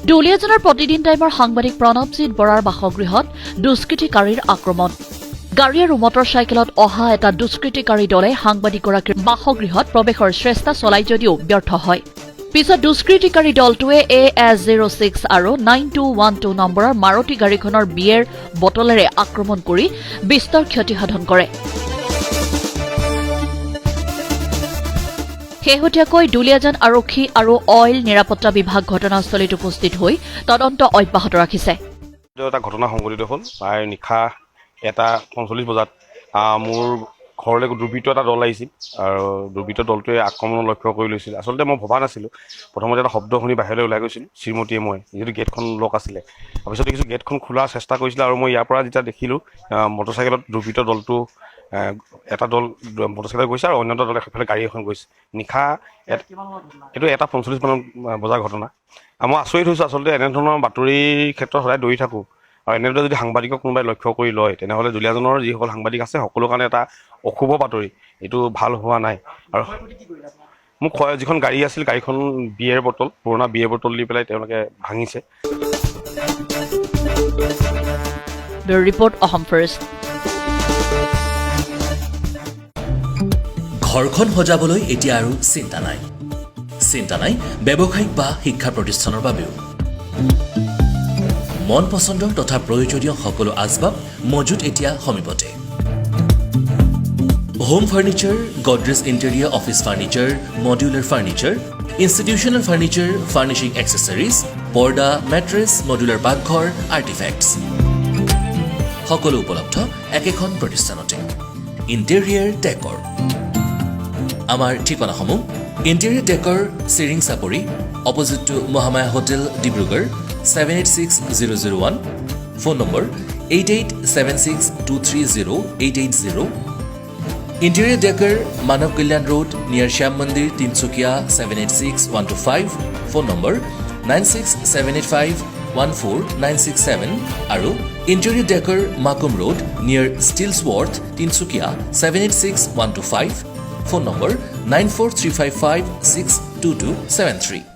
দুলীয়াজানৰ প্ৰতিদিন টাইমৰ সাংবাদিক প্ৰণৱজিৎ বৰাৰ বাসগৃহত দুষ্কৃতিকাৰীৰ আক্ৰমণ। গাড়ী আৰু মটৰ চাইকেলত অহা এটা দুষ্কৃতিকাৰী দলে সাংবাদিকগৰাকীৰ বাসগৃহত প্ৰৱেশৰ চেষ্টা চলাই যদিও ব্যৰ্থ হয়। পিছত দুষ্কৃতিকাৰী দলটোৱে এ এছ 06 আৰু 9212 নম্বৰৰ মাৰুতি গাড়ীখনৰ বিয়েৰ বটলেৰে আক্ৰমণ কৰি বিস্তৰ ক্ষতিসাধন কৰে। শেহতীয়াকৈ দুলীয়াজান আৰক্ষী আৰু অইল নিৰাপত্তা বিভাগ ঘটনাস্থলীত উপস্থিত হৈ তদন্ত অব্যাহত ৰাখিছে। এটা ঘটনা সংঘটিত হ'ল। প্ৰায় নিশা 1:45 বজাত মোৰ ঘৰলৈ দুৰ্বৃত্ত এটা দল আহিছিল আৰু দুৰ্বৃত্ত দলটোৱে আক্ৰমণৰ লক্ষ্য কৰি লৈছিল। আচলতে মই ভবা নাছিলোঁ। প্ৰথমতে এটা শব্দ শুনি বাহিৰলৈ ওলাই গৈছিলোঁ শ্ৰীমতীয়ে মই, যিহেতু গেটখন লক আছিলে। তাৰপিছত দেখিছোঁ গেটখন খোলাৰ চেষ্টা কৰিছিলে আৰু মই ইয়াৰ পৰা যেতিয়া দেখিলোঁ, মটৰচাইকেলত দুৰ্বৃত্ত দলটো, এটা দল মটৰচাইকেলত গৈছে আৰু অন্য এটা দলে সেইফালে গাড়ী এখন গৈছে। নিশা এইটো 1:45 মানত বজাৰ ঘটনা আৰু মই আচৰিত হৈছোঁ। আচলতে এনেধৰণৰ বাতৰিৰ ক্ষেত্ৰত সদায় দৌৰি থাকোঁ আৰু এনেদৰে যদি সাংবাদিকক কোনোবাই লক্ষ্য কৰি লয়, তেনেহ'লে দুলীয়াজানৰ যিসকল সাংবাদিক আছে, সকলো কাৰণে এটা অশুভ বাতৰি। এইটো ভাল হোৱা নাই। আৰু মোক যিখন গাড়ী আছিল, গাড়ীখন বিয়েৰ বটল, পুৰণা বিয়েৰ বটল দি পেলাই তেওঁলোকে ভাঙিছে। Bureau report, Assam first. ঘৰখন সজাবলৈ এতিয়া আৰু চিন্তা নাই। চিন্তা নাই ব্যৱসায়িক বা শিক্ষা প্ৰতিষ্ঠানৰ বাবেও। মন পচন্দৰ তথা প্ৰয়োজনীয় সকলো আচবাব মজুত এতিয়া সমীপতে। Home furniture, Godrej interior, office furniture, modular furniture, institutional furniture, furnishing accessories, পৰ্দা, মেট্ৰেছ, মডুলাৰ পাকঘৰ, আৰ্টিফেক্টছ সকলো উপলব্ধ একেখন প্ৰতিষ্ঠানতে, ইণ্টেৰিয়াৰ ডেকৰ। আমাৰ ঠিকনাসমূহ: interior decor, Chiring Chapori, opposite to Mahamaya hotel, Dibrugarh 786001. Phone number 8876230880. Interior decor, Manav Kalyan road, near Shyam Mandir, Tinsukia 786125. Phone number 9678514967. আৰু interior decor, Makum road, near Steelsworth, Tinsukia 786125. Phone number 9435562273.